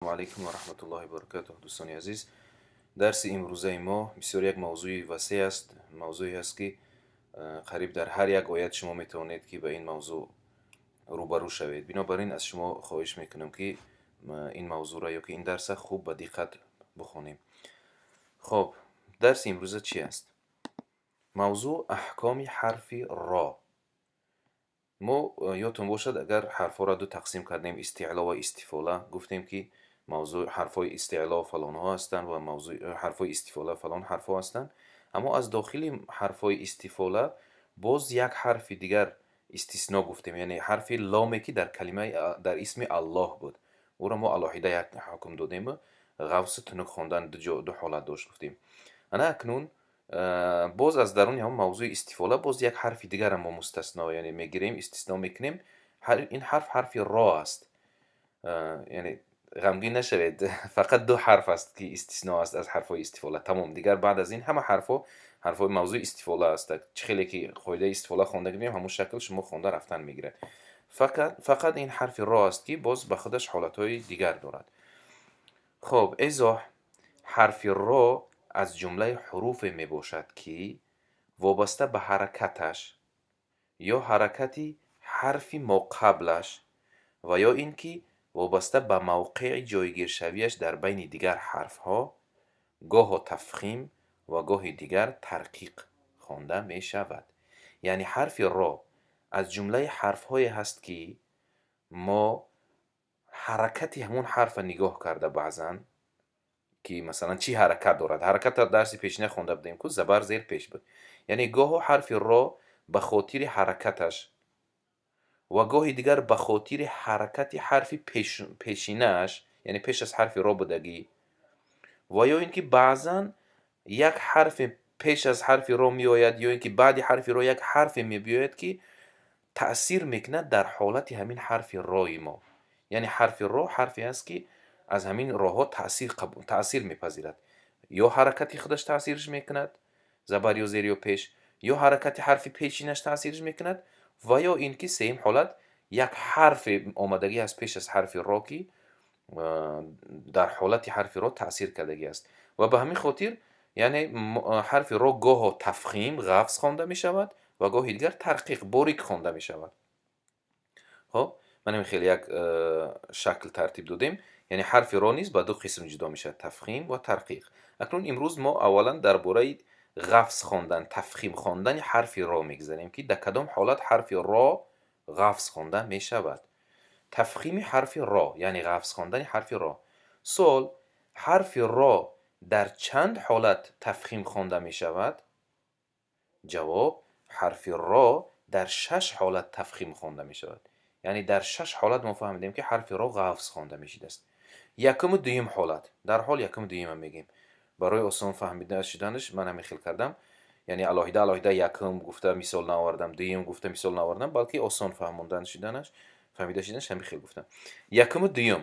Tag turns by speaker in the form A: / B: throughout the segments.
A: Алайкум ва раҳматуллоҳи ва баракатуҳ, дӯстони азиз. Дарси имрӯзаи мо бисёр як мавзӯи васеъ аст, мавзӯе аст, ки қариб дар ҳар як оят шумо метавонед, ки ба ин мавзӯъ рӯбарӯ шавед. Бинобар ин аз шумо хоҳиш мекунам, ки ин мавзӯъро ё ки ин дарса хуб ба диққат бихонем. Хоб, дарси имрӯза чи аст? Мавзӯъ: аҳкоми ҳарфи ро. Мо, ёдтон бошад агар, ҳарфҳоро ду тақсим кардем: истеъло ва истифола. Гуфтем, ки мавзӯъ ҳарфҳои истеъло фалонҳо ҳастанд ва мавзӯи ҳарфҳои истифола фалон ҳарфҳо ҳастанд. Аммо аз дохили ҳарфҳои истифола боз як ҳарфи дигар истисно гуфтем, яъне ҳарфи ломе, ки дар калимаи, дар исми Аллоҳ буд. Ӯро мо алоҳида як ҳукм додему ғафсу тунук хондан ду ҳолат дошт, гуфтем. Ана акнун боз аз даруни ҳамон мавзӯи истифола боз як ҳарфи дигарро мо мустасно, яъне мегирем, истисно мекунем. Ин ҳарф ҳарфи ро аст. Яъне ғамгин нашавед, фақат ду ҳарф аст, ки истисно аст аз ҳарфҳои истифола, тамом. Дигар баъд аз ин ҳама ҳарфҳо ҳарфҳои мавзӯи истифола аст. Чӣ хеле ки қоидаи истифола хонда гирем, ҳамон шакл шумо хонда рафтан мегирад. Фақат ин ҳарфи ро аст, ки боз ба худаш ҳолатҳои дигар дорад. Хоб, эзоҳ: ҳарфи ро аз ҷумлаи ҳуруфе мебошад, ки вобаста ба ҳаракаташ ё ҳаракати ҳарфи моқаблаш ва ё ин ки вобаста ба мавқеи ҷойгиршавиаш дар байни дигар ҳарфҳо гоҳо тафхим ва гоҳи дигар тарқиқ хонда мешавад. Яъне ҳарфи ро аз ҷумлаи ҳарфҳое ҳаст, ки мо ҳаракати ҳамон ҳарфа нигоҳ карда, баъзан ки масалан чӣ ҳаракат дорад. Ҳаракатро дарси пешина хонда будем ку, забар, зер, пеш буд. Яъне гоҳо ҳарфи ро ба хотири ҳаракаташ ва гоҳи дигар ба хотири ҳаракати ҳарфи пешинааш, яъне пеш аз ҳарфи ро будагӣ, ва ё ин ки баъзан як ҳарфе пеш аз ҳарфи ро меояд ё ин ки баъди ҳарфи ро як ҳарфе мебиёяд, ки таъсир мекунад дар ҳолати ҳамин ҳарфи рои мо. Яъне ҳарфи ро ҳарфе аст, ки аз ҳамин роҳҳо таъсир мепазирад: ё ҳаракати худаш таъсирш мекунад, забар ё зер ё пеш, ё ҳаракати ҳарфи пешинаш таъсирш мекунад, ва ё ин ки сеюм ҳолат, як ҳарфе омадагӣ аст пеш аз ҳарфи ро, ки дар ҳолати ҳарфи ро таъсир кардагӣ аст. Ва ба ҳамин хотир, яъне ҳарфи ро гоҳо тафхим, ғафз хонда мешавад ва гоҳи дигар тарқиқ, борик хонда мешавад. Хоб, ман ҳамин хеле як шакл тартиб додем. Яъне ҳарфи ро низ ба ду қисм ҷудо мешавад: тафхим ва тарқиқ. Акнун имрӯз мо аввалан дар бораи ғафз хондан, тафхим хондани ҳарфи ро мегузарем, ки дар кадом ҳолат ҳарфи ро ғафз хонда мешавад. Тафхими ҳарфи ро, яъне ғафз хондани ҳарфи ро. Суол: ҳарфи ро дар чанд ҳолат тафхим хонда мешавад? Ҷавоб: ҳарфи ро дар шаш ҳолат тафхим хонда мешавад. Яъне дар шаш ҳолат мо фаҳмидем, ки ҳарфи ро ғафз хонда мешудааст. Якуму дуюм ҳолат, дарҳол якуму дуюма мегӯем. Барои осон фаҳмида шуданаш ман ҳамин хел кардам, яъне алоҳида алоҳида якум гуфта мисол наовардам, дуюм гуфта мисол наовардам, балки осон фаҳмондан шуданаш, фаҳмида шуданаш ҳамин хел гуфтам. Якуму дуюм: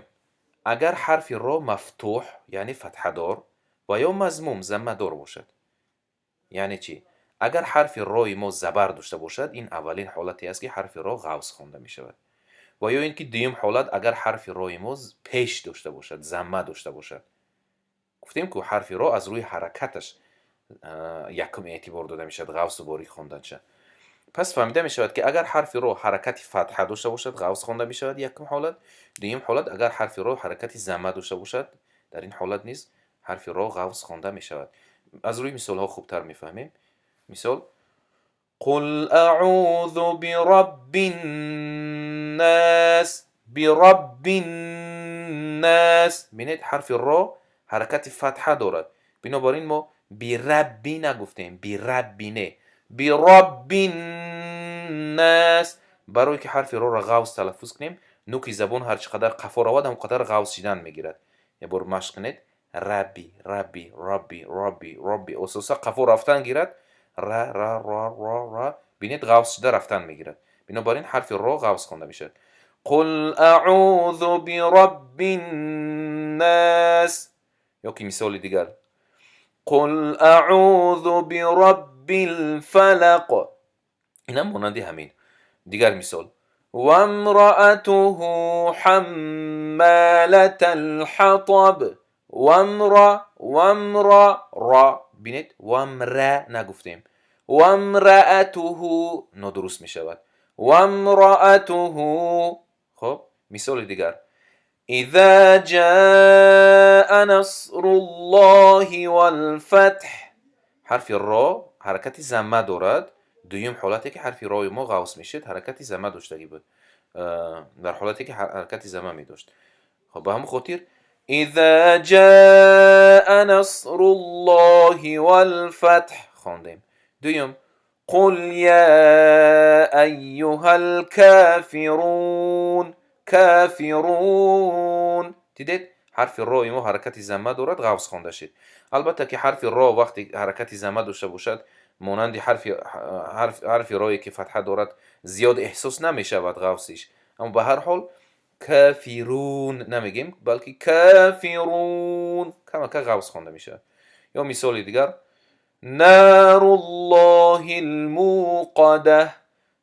A: агар ҳарфи ро мафтуҳ, яъне фатҳадор, ва ё мазмум, заммадор бошад. Яъне чӣ? Агар ҳарфи рои мо забар дошта бошад, ин аввалин ҳолате аст, ки ҳарфи ро ғафз хонда мешавад. Ва ё ин ки дуюм ҳолат: агар ҳарфи рои мо пеш дошта бошад, замма дошта бошад. Гуфтем ку, ҳарфи ро аз рӯи ҳаракаташ якум эътибор дода мешавад ғафзу борик хонданша. Пас фаҳмида мешавад, ки агар ҳарфи ро ҳаракати фатҳа дошта бошад, ғафз хонда мешавад, якум ҳолат. Дуюм ҳолат: агар ҳарфи ро ҳаракати замма дошта бошад, дар ин ҳолат низ ҳарфи ро ғафз хонда мешавад. Аз рӯи мисолҳо хубтар мефаҳмем. Мисол: قل أعوذ برب الناس، برب الناس. Бинед, ҳарфи ро ҳаракати фатҳа дорад, бинобар ин мо бирабби нагуфтем, бирабби не, биробби ннас. Барое ки ҳарфи роро ғафз талаффуз кунем, нуки забон ҳар чӣ қадар қафо равад, ҳам қадар ғафз шидан мегирад. Як бор машқ кунед: раби, раби, раби, раби, раби. Ососа қафо рафтан гирад, ра, ра, ра, ра, ра. Бинед, ғафз шуда рафтан мегирад. Бинобар ин ҳарфи ро ғафз хонда мешавад. قل أعوذ برب الناس. Ё ки мисоли дигар: قل أعوذ برب الفلق. Инам монанди ҳамин. Дигар мисол: وامرأته حمالة الحطب. وامرأ وامرأ را бинед, وامرأ нагуфтем. وامرأته нодуруст мешавад. وامرأته. Хоб, мисоли дигар: إذا جاء نصر الله والفتح. Ҳарфи ро ҳаракати замма дорад. Дуюм ҳолате ки ҳарфи рои мо ғавс мешуд, ҳаракати замма доштагӣ буд, дар ҳолате ки ҳаракати замма медошт. Хоб, ба ҳамон хотир إذا جاء نصر الله والفتح хондем. Дуюм: قل يا أيها الكافرون. كافرون. Дидед, ҳарфи рои мо ҳаракати замма дорад, ғавс хонда шид. Албатта ки ҳарфи ро вақте ҳаракати замма дошта бошад, монанди ҳарфи рое ки фатҳа дорад, зиёд эҳсос намешавад ғавсиш, аммо ба ҳар ҳол кафирун намегем, балки кафирун камака ғавс хонда мешавад. Ё мисоли дигар: نار الله الموقدة.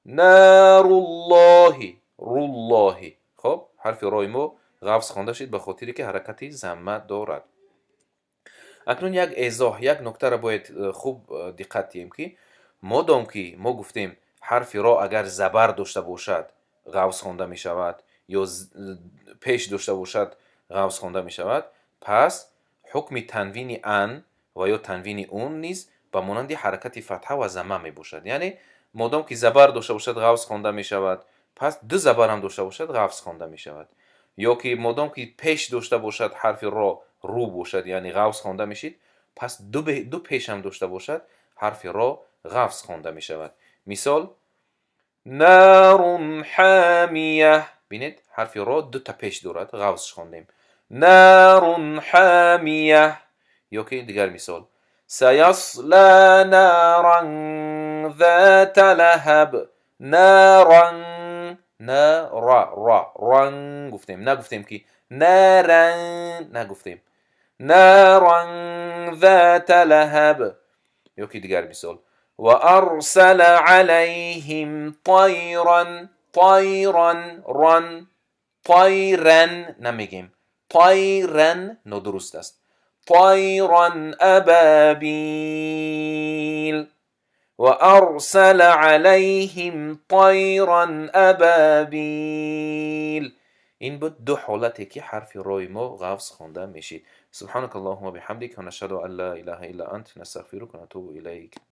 A: نار الله руллоҳи. Хоб, ҳарфи рои мо ғавс хонда шид ба хотире ки ҳаракати замма дорад. Акнун як эзоҳ, як нуктаро бояд хуб диққат диҳем, ки модом ки мо гуфтем, ҳарфи ро агар забар дошта бошад, ғавс хонда мешавад, ё пеш дошта бошад, ғавс хонда мешавад, пас ҳукми танвини ан ва ё танвини ун низ ба монанди ҳаракати фатҳа ва замма мебошад. Яъне модом ки забар дошта бошад, ғавс хонда мешавад, пас ду забарам дошта бошад, ғавс хонда мешавад. Ё ки модом ки пеш дошта бошад, ҳарфи ро рӯ бошад, яъне ғавс хонда мешид, пас ду пешам дошта бошад, ҳарфи ро ғавс хонда мешавад. Мисол: نار حامية. Бинед, ҳарфи ро дута пеш дорад, ғавс хондем. نار حامية. Ё ки дигар мисол: سيصلى نارا ذات لهب. نارا нара ра ран гуфтем, нагуфтем ки наран нагуфтем. نارا ذات لهب. Ё ки дигар мисол: وأرسل عليهم طيرا. طيرا ран, طيرا намегем, طيرا нодуруст аст. طيرا أبابيل. وأرسل عليهم طيرا أبابيل. Ин буд ду ҳолате ки ҳарфи рои мо ғавс хонда мешид. سبحانك اللهم بحمدك ونشهد أن لا إله إلا أنت نستغفرك ونتوب إليك.